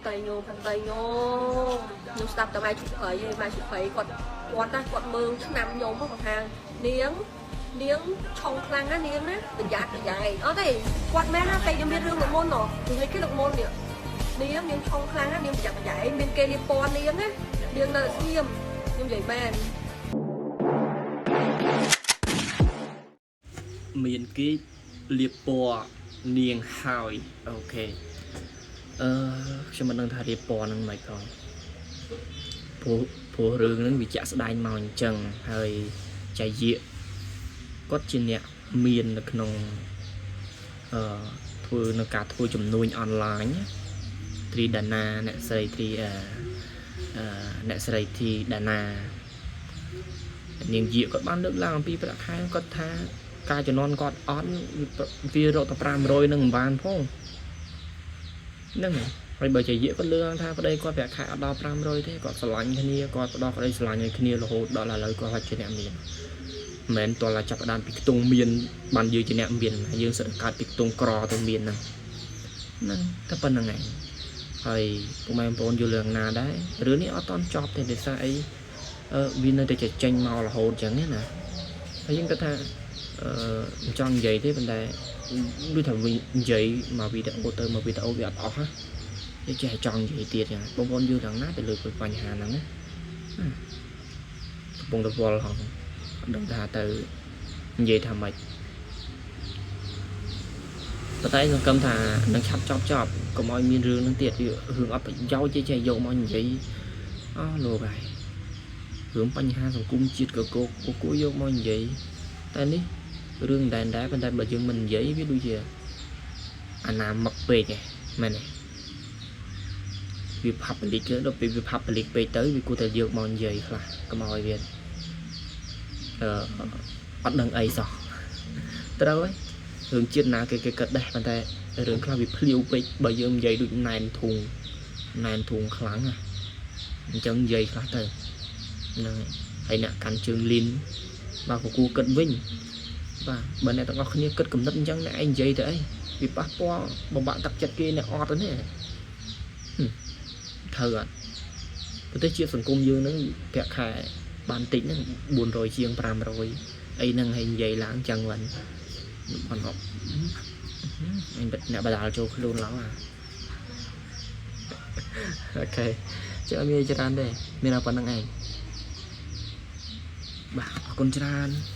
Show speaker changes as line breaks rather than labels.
តីញោមផន្តីញោមខ្ញុំស្ដាប់តែម៉ែជុភ័យឯងម៉ែជុភ័យគាត់គាត់ណាគាត់មើលឆ្នាំខ្ញុំគាត់ថានាងនាងឆុងខ្លាំងណានាងណាប្រយ័ត្នប្រយែងអត់ទេគាត់មែនណាពេលខ្ញុំមានរឿងលោកមុនណោះនិយាយគេលោកមុននេះនាងនាងឆុងខ្លាំងណានាងប្រយ័ត្នប្រយែងមានគេលាបពណ៌នាងណានាងនៅស្ងៀមខ្ញុំនិយាយមែន
មានគេលាបពណ៌នាងហើយ OK អឺខ្ញុំមិនដឹងថាលាបពណ៌ហ្នឹងមិនផងព្រោះព្រោះរឿងហ្នឹងវាជាក់ស្ដែងមកអញ្ចឹងហើយចៃយាកគាត់ជាអ្នកមាននៅក្នុងអឺធ្វើនៅការធ្វើជំនួញអនឡាញត្រីដាណាអ្នកស្រីត្រីអឺអឺអ្នកស្រីធីដាណានាងយាកគាត់បានលើកឡើងអំពីប្រាក់ខែគាត់ថា ការជំនាន់គាត់អត់វារកតែ500នឹងមិនបានផងហ្នឹងហើយបើជាយាកគាត់លើកឡើងថាប្តីគាត់ប្រាក់ខែអត់ដល់500ទេគាត់ស្រឡាញ់គ្នាគាត់ផ្ដោះក្តីស្រឡាញ់ឲ្យគ្នារហូតដល់ឥឡូវគាត់ជាអ្នកមានមិនមែនតើចាប់ផ្ដើមពីខ្ទង់មានបានយើងជាអ្នកមានយើងសិតកើតពីខ្ទង់ក្រទៅមានហ្នឹងហ្នឹងតែប៉ុណ្្នឹងឯងហើយពុកម៉ែបងប្អូនយល់រឿងណាដែររឿងនេះអត់តន់ចប់ទេដោយសារអីអឺវានៅតែចេញមករហូតអញ្ចឹងណាហើយយើងគិតថា អឺមិនចង់និយាយទេប៉ុន្តែដូចថាវិញនិយាយមកវីដេអូទៅមកវីដេអូវាអត់អស់ណាវាចេះចង់និយាយទៀតចឹងបងប្អូនយល់យ៉ាងណាទៅលើបញ្ហាហ្នឹងណាកំពុងតែវល់ហងអត់ដឹងថាទៅនិយាយថាម៉េចប៉ុន្តែសង្ឃឹមថានឹងឆាប់ចប់ចប់កុំឲ្យមានរឿងហ្នឹងទៀតវារឿងអត់ប្រយោជន៍ទេចេះយកមកនិយាយអស់លោកហើយរឿងបញ្ហាសង្គមជាតិក៏គោកគួរយកមកនិយាយតែនេះ រឿងដែរដែរប៉ុន្តែបើយើងមិននិយាយវាដូចជាអាណាមឹកពេកឯងមែនទេវា public ទៅដល់ពេលវា public ពេកទៅវាគួរតែយកមកនិយាយខ្លះកុំឲ្យវាអឺអត់ដឹងអីសោះត្រូវហើយរឿងជាតិណាគេគេគិតដែរប៉ុន្តែរឿងខ្លះវាភ្លាវពេកបើយើងនិយាយដូចណែនធុងណែនធុងខ្លាំងណាអញ្ចឹងនិយាយខ្លះទៅហ្នឹងហើយអ្នកកាន់ជើងលីនបាទក៏គួរគិតវិញ បាទបើអ្នកទាំងអស់គ្នាគិតកំណត់អញ្ចឹងអ្នកឯងនិយាយទៅអីវាប៉ះពាល់បំបាក់ទឹកចិត្តគេអ្នកអត់ទៅនេះត្រូវអត់ប្រទេសជាតិសង្គមយើងហ្នឹងប្រាក់ខែបានតិចហ្នឹង400ជាង500អីហ្នឹងហើយនិយាយឡើងចឹងវិញបានអត់អញអ្នកបដាលចូលខ្លួនឡើងអា OK ចើមានច្រើនទេមានតែប៉ុណ្្នឹងឯងបាទអរគុណច្រើន។